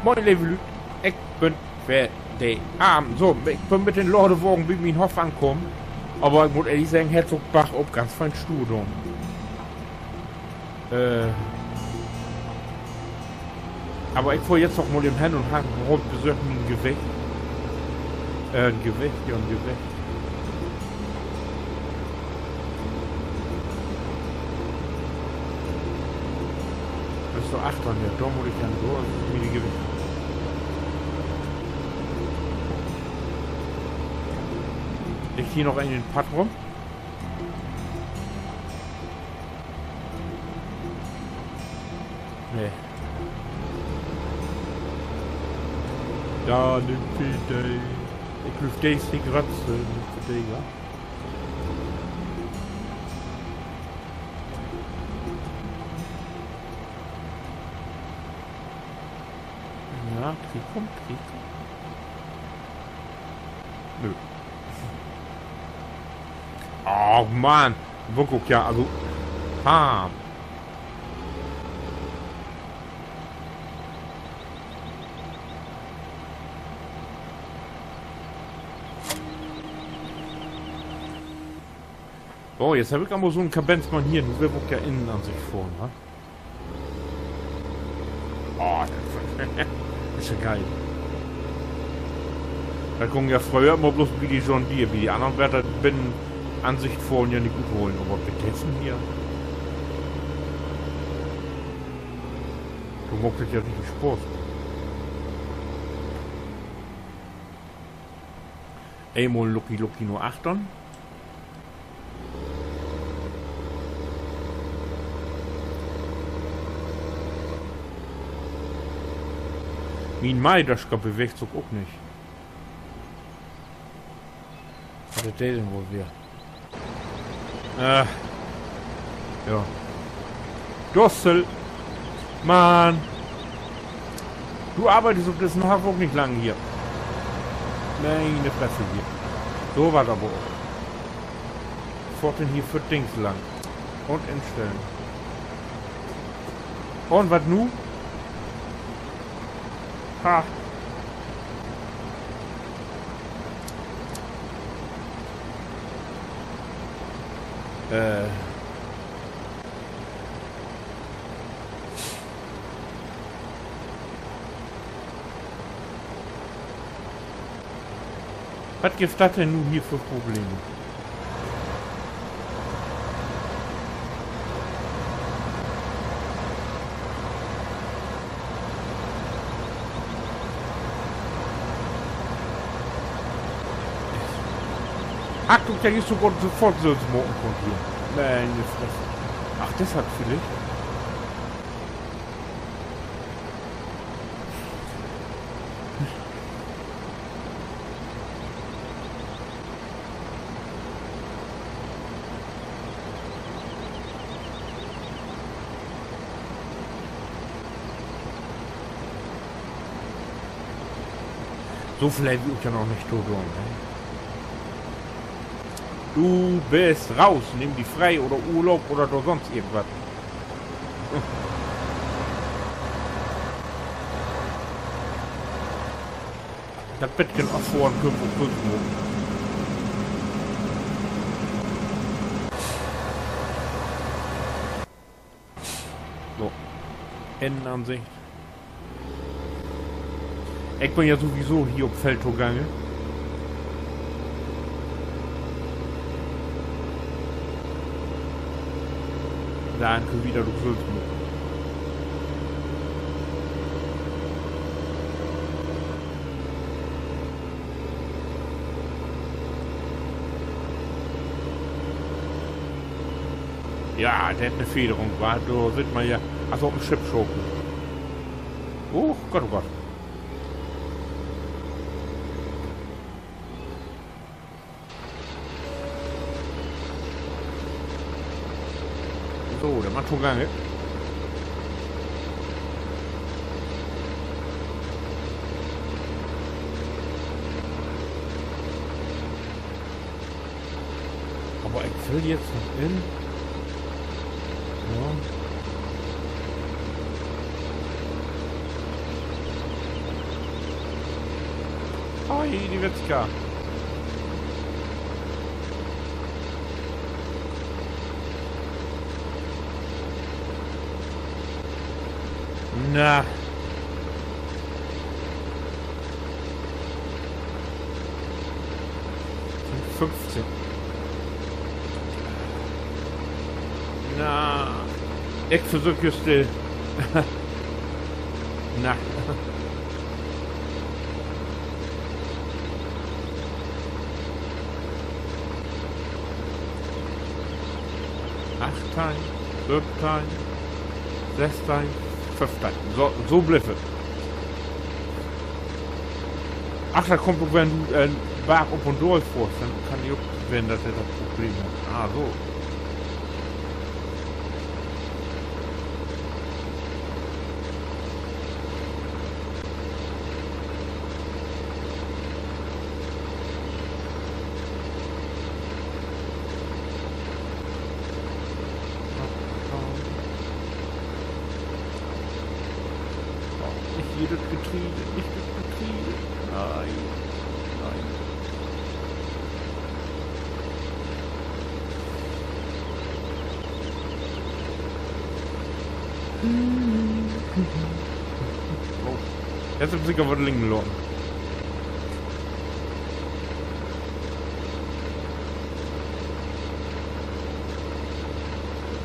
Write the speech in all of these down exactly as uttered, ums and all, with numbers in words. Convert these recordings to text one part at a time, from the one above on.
Moin, leve Lüüd. Ik bün weer de Arm. So, ik bün mit den Ladewagen bi mien Hoff ankamen. Aver ik mutt ehrlich seggen, hett sik ok bargop ganz fein stuur doon. Äh, aver ik fohr jetzt noch mal even hen un hang rund, besöök mi en Gewicht. Äh, en Gewicht, ja, en Gewicht. Dat is dor achtern, ja, dor mutt ik hen, dor is mien Gewicht. Liggt hier noch een in Patt rum? Nee. Ja, nimmt wi de. Ik glööv, de is de gröttste, nimmt wi de, ja. Ja, Trikum, Trikum. Nö. Oh Mann. Wurk ok, ja, also. Ha. So, jetzt heff ik aver so 'n Kabenz man hier. Nu will ik ja Innenansicht fohren, wa? Oh, dat is ja geil. Dat kunn ja fröher immer bloots bi de John Deere, bi de annern weer dat Binnenansicht fohren ja nich utholen, aver bi dissen hier, dor maakt dat ja richtig Spaaß. Eenmal lucki lucki na achtern. Mien Meidaschka beweegt sik ok nich. Wat is de denn woll weer? Äh, ja. Dussel. Mann. Du arbeitest op dissen Hoff ok nich lang hier. Miene Fresse hier. So wat aver ok. Fohrt denn hier för Dings lang. Un instellen. Un wat nu? Ha. Äh. Wat gifft dat denn nu hier för Probleme? Harr ik ja jüst so goot sofort sülvst maken kunnt hier. Miene Fresse. Ach, deshalb villicht. So veel hebbt wi ok ja noch nich to doon, ne? Du büst raus, nehm di free oder Urlaub oder do sonst irgendwat. Dat Bettken affohren köönt wi ok sülvst maken. So. Innenansicht. Ik bün ja sowieso hier op Feld togangen. Denn köönt wi dat ok sülvst maken. Ja, de hett 'ne Federung, wa? Dor süht man ja, as op en Schipp schaukelt. Och Gott, oh Gott. So, denn mal togangen. Aver ik will jetzt noch in. Ja. Hey, de Witzka. Na. Fünfzehn. Na. Ik versöök jüst de. Na. Achtteihn, söventeihn, sössteihn, föffteihn. So, so blifft dat. Ach, dor kummt ok, wenn du, äh, bargop un daal fohrst, denn kann ik ok, wenn dat, dat Problem hett. Ah, so. Oh, nich hier dat Getreide, nich dat Getreide. Nein, nein. Oh, jetzt hett sik aver wat liggen laten.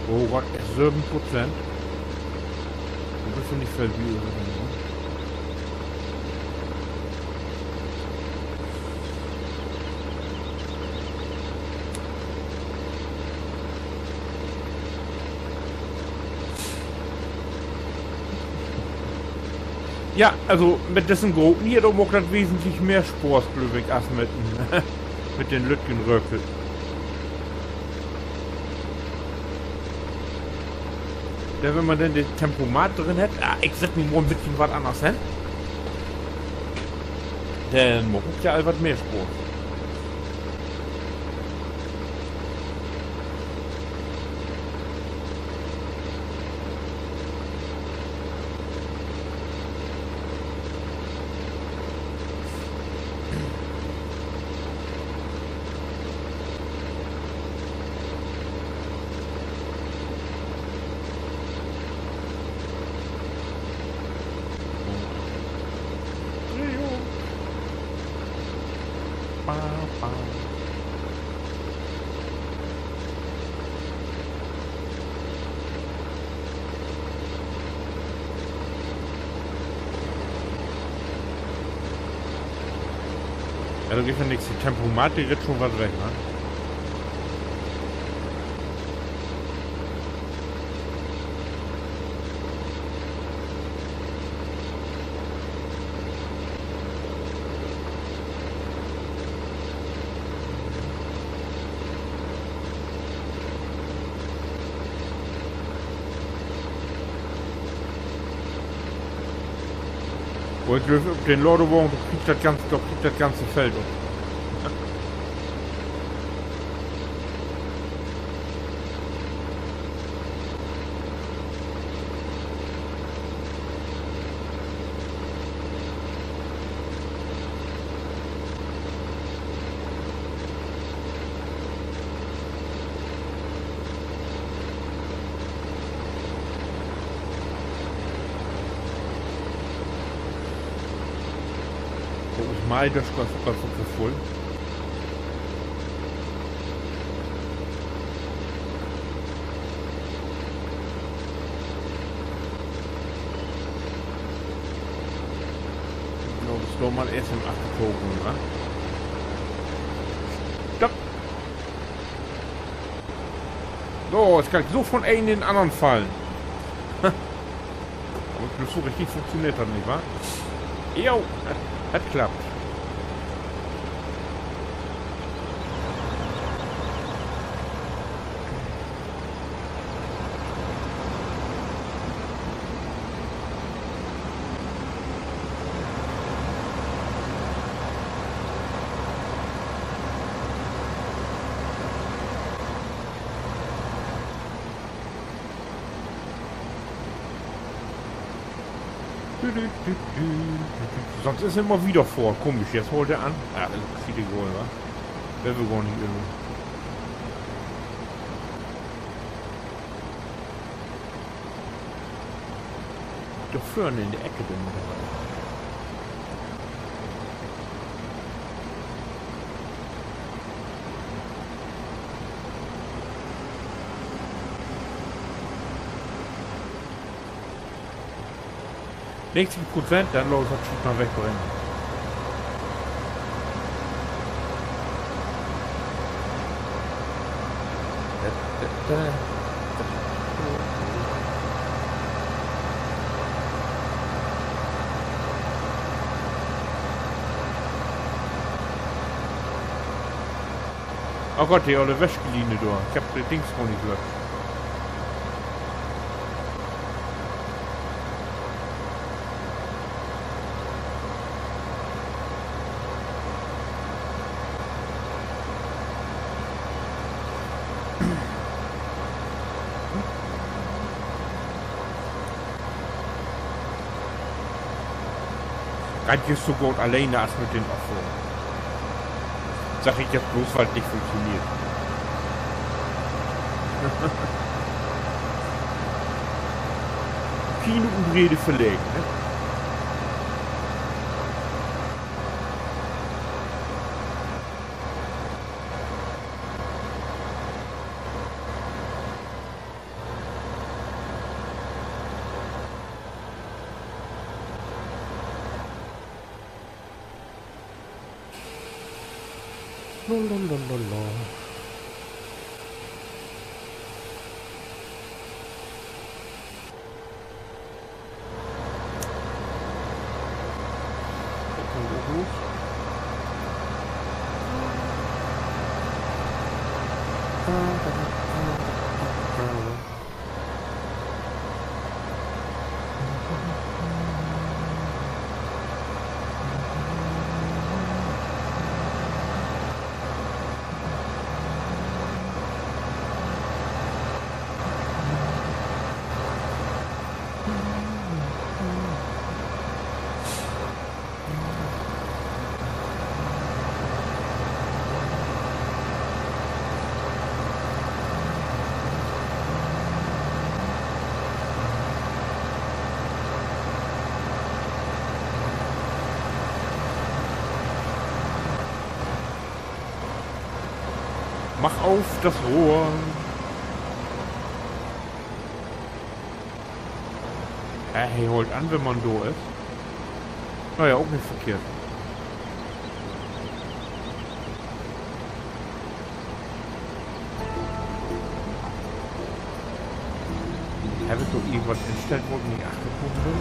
Oh Gott, söven Prozent. Du büst ja nich veel Bier, ne? Ja, also mit dissen Groten hier, dor maakt dat wesentlich mehr Spaaß, glööv ik, as mit, mit den lüttjen Rökel. Denn wenn man denn de Tempomat drin hett, ah, ik sett mi mal en beten wat anners hen, denn maakt dat ja al wat mehr Spaaß. Ja, dor gifft ja nix. De Tempomat, de ritt schon wat weg, ne? Oh, ik glööv, op den Ladewagen, dor krieg ik dat ganz, dor krieg ik dat ganze Feld op. Volgens mij, dat is, dat is vull. Laat us dor mal eerst even achterkomen, wa? Stopp! So, nu kann ik so von een in den annern fallen. Aver blots so richtig funktioneert dat nich, wa? Jo, dat, dat klappt. Dü, dü, dü, dü, dü, dü. Sonst is he immer wieder fohrt. Komisch, jetzt holt he an. Ja, is ok schietegal, wa? Will wi gor nich över. Dor vörn in de Eck, de Motorrad. Negentig Prozent, denn los, dat Schiet mal wegbringen. Oh Gott, de olle Wäscheliene dor. Ik hebb de Dings noch nich löscht. Geiht jüst so goot alleen as mit den Offroad. Segg ik jetzt bloots, wiel dat nich funktioneert. Kien Brede verlegen, ne? Lalalala. Dat kann ok los. Mach auf das Rohr. Ja, he hollt an, wenn man dor is. Na ja, ok nich verkehrt. Heff ik dor irgendwat instellt, wo ik nich achterkamen bün?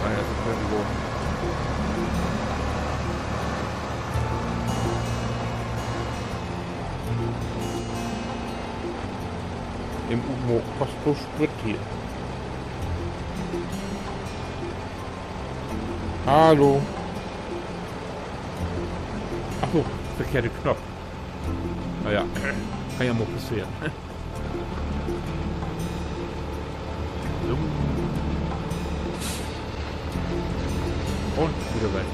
Na ja, is ok weer goot. Im Umo kost blots Sprit hier. Hallo. Ach so, verkehrte Knopp. Na ja, kann ja mal passeren. So. Un wieder weg.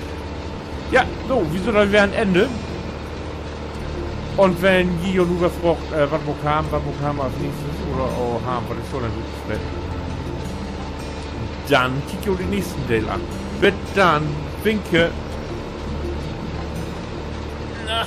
Ja, so, wi sünd al weer an Enn. Un wenn ji jo nu weer fraagt, äh, wat maakt wi, wat maakt wi as nächstes oder, oh, wi, wat is so denn so to spelen? Denn kiekt jo den nächsten Deel an. Bit denn. Winke. Na.